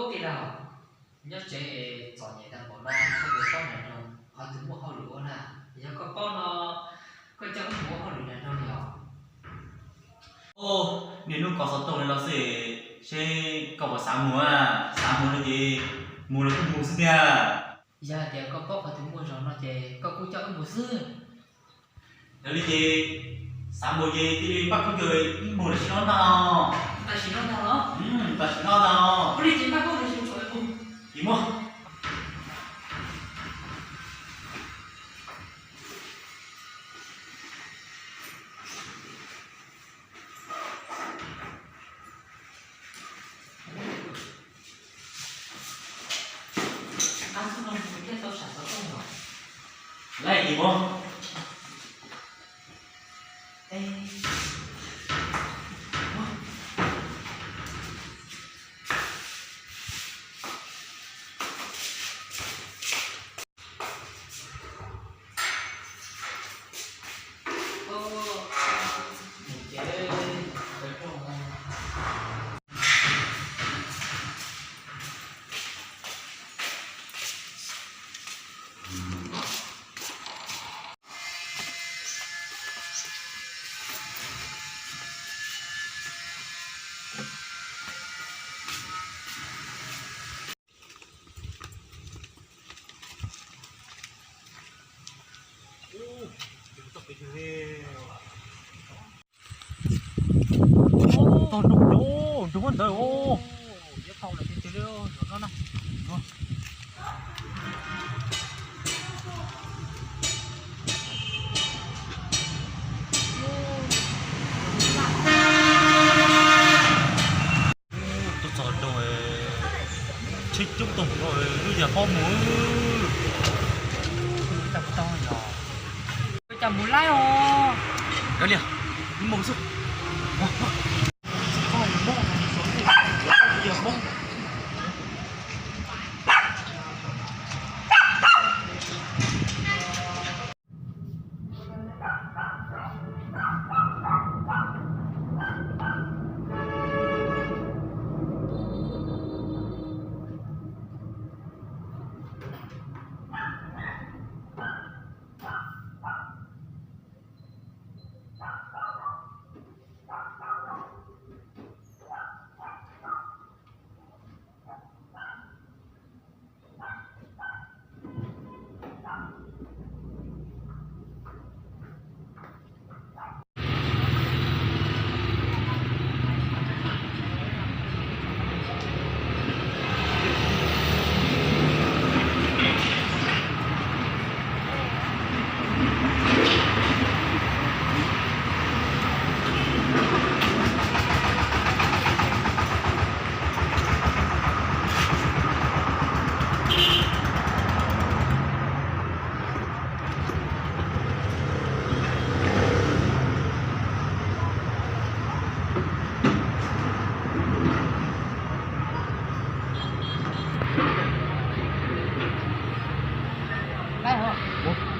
Tij laug, nyob tsev txom nyem tag npaum no koj puas paub nram nroog qhov twg muaj hauj lwm ua na? Yog koj paub no, koj coj wb mus ua hauj lwm nram nroog li os. Niaj hnub kos xov tooj li no xwb, seb koj puas xav mus, xav mus no ces mus los kuj mus xwb tiag. Yog hais tias koj paub qhov twg muaj zog no ces koj kuj coj wb mus xwb. Yog li ces xav mus ces cia li npaj koob ncaws ib mus tam sim no ntag. Tam sim no ntag los? Tam sim no ntag. Ua li ces npaj koob ncaws tso mus. Ces muab. Laij kis muab. Tog nroo nroo nroo ntawd os. Yuav tau lawm tiag tiag li no na. Tuaj txog nroo, tsheb coob tag npaum no, lub yag pob mus. Cas mus laib os. Kav liam, mus xwb. Laib hos.